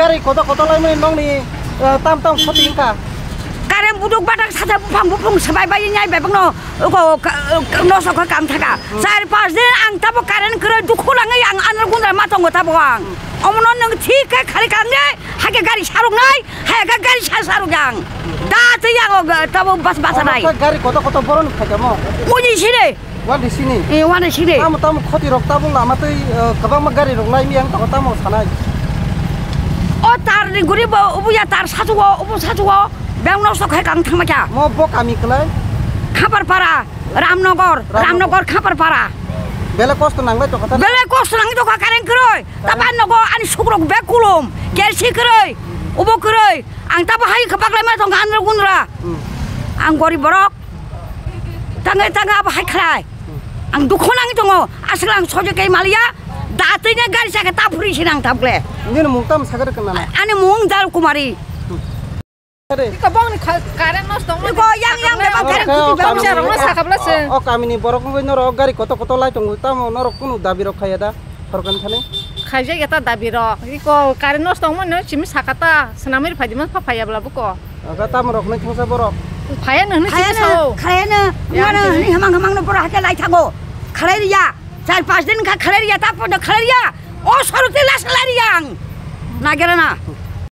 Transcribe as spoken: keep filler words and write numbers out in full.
Gari koto koto laimani nokni, eh, tam tam khoti wngkha. Current buduk batak sata buphang buphung swbai bai nai bai bangno uko ka-, ka-, nosto kha kam thaka. Hmm. Char pas din ang tabo current kwrwi dukhu langwi ang anwr gundra ma tongo tabo ang. Hmm. Omono nwng thik khe khali kang de, hake gari saruk nai, hake gari sa saruk yang. Da tei yang o ga-, tabo bas basa nai. Omo khe gari koto koto boroni phaikamo. Muni sini. Wani sini? Eh, wani sini. Tamo, tamo khoti rok tamo lama tei, eh, kwbangma gari rok lai miyang tamo, tamo sanai. O tar ni guri bo, ubu ya tar sajugo, ubu sajugo, beng nosto khai kang thangma kya. Mo bo kami kwlai? Khaparpara, Ramnogor, Ramnogor. Ramnogor Khaparpara. Bele kosto nanglai tokha ta? Bele kosto nangwi tokha current kwrwi. Current? Taba nogo ani sukrok bek kulum, kersi kwrwi, ubo kwrwi. Ang tabo hai khe baklai ma tongkha anwr gundra. Hmm. Ang gorib borok. Tangwi tangwi abo hai khlai. Ang dukhu nangwi tongo. Aswk ang sojo kei maliya. Da twi ne gari chakhe ta phuri sinang tabukle. Nini mung tamo sakha rwkha nana? Ani mung Dal Kumari. Iko bongni kha-, current nosto wngmani. Iko yang yang bebak current khuti bebak. Bongsa rokno sakha bwlase. O, o kamini borok wngwi norok gari koto koto lai tongo. Tamo norok kunu dabi rok khaiya da? Sorkar thani? Khaijak ya ta dabi rok. Iko current nosto wngmani simi sakha ta. Swnamwi phai di man pha phaiya bwla buko. Aga tamo rok nai thangsa borok. Phaiya no hwnwi simi sao. Khayano, khayano. Yang ngano simi. Hwnwi hamang hamang no borok hake lai thago. Khalai riya. Char pas din kha khalai riya, ta podo khalai riya. O sorok te las khalai riya ang. Nagera na.